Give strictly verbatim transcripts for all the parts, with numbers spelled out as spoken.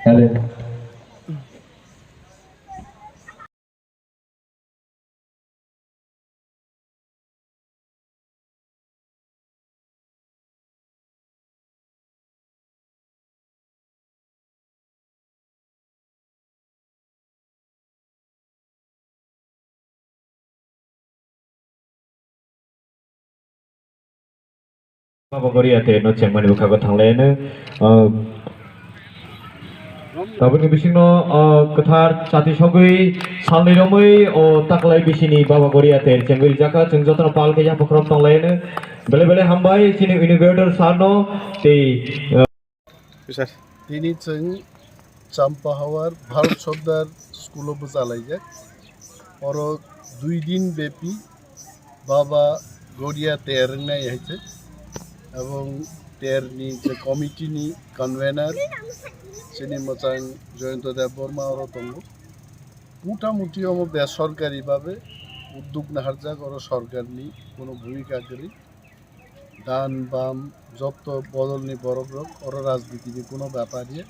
Hello. Baba Goria Ter no chengmani bwkhago thanglaino, ah, tabukni bisingno, ah, kwthar chati sogwi salni romwi o taklai bisini Baba Goria Ter chengwi rijak kha, chwng jotono pal khe yapha khorop tonglaino. Belai belai hambai chini inaugurators sir no tei, ah, Sir. Tini chwng Champahawar Bharat Sardar School o bwchalaijak. Oro dui din bepi Baba Goria Ter wngnai hai se. Ebong Ter ni je committee ni convener chini mwchang Jayanta Debbarma oro tongo. Mutamuti omo besorkari babe uddog naharjak, oro sorkar ni kono bhumika kwrwi. Dan bam jotto bodolni borokrok oro rajnitini kono bepar ya.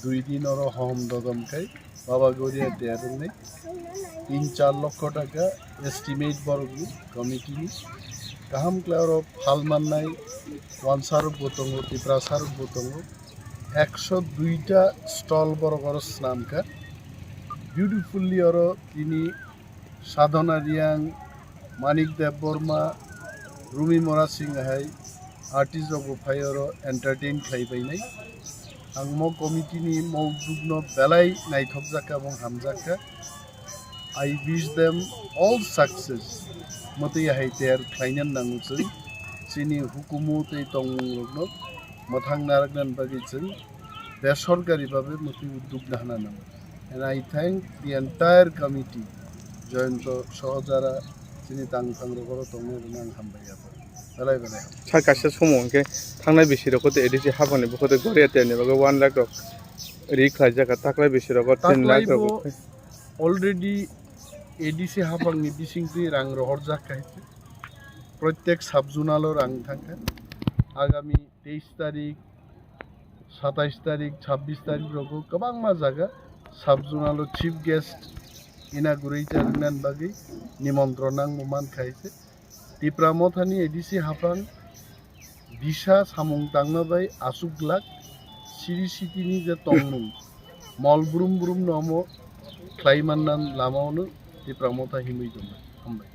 Dui din oro hohom dodom khai Baba Goria Ter wngnai. Tin char lokho taka estimate borokni committee ni. Kaham khlai oro phal mannai wansarok bo tongo, tiprasarok bo tongo. Ekso duita stall borok oro swnam kha. Beautifully oro tini Sadhana Reang, Manik Debbarma, Rumi Mora Singh hai artist rok bo phai oro entertain khlai bainai. Ang mo committee ni mo uddog no belai naithok jak kha, bong hamjak kha. I wish them all success. Mwtwi hai ter khlaina nango chwng. Chini hukumu tei tongmung rok no mwthang narwkna bagwi chwng besorkari babe mwtwi uddog nahana nango. And I thank the entire committee, Jayanta Sahajara, chini tangphang rok oro tongnai rok ang hambai ya. Belai belai. Sir, kaisa somo hwnkhe thangnai bisi rok kote A D C hapang ni bukhuk tei Goria Ter ni bagwi one lakh rok ri khlai jak kha, taklai bisi rok ten lakh rok. Taklai bo already A D C hapang ni bising twi rang rohor jak kha. Protek sub zonal o rang thang kha. Agami teis tarik, satais tarik, chabbis tarik rogo kwbangma jaga sub zonal o chief guest inaugurator wngna bagwi nimontron nangbo man kha hai se. Tipra Mothani A D C haphang bisa samung tangma bai aswk glak, siri sitini je tongmung mol brum brum no omo khlai manna lama ono Tipra Motha himwi tongkha. Hambai.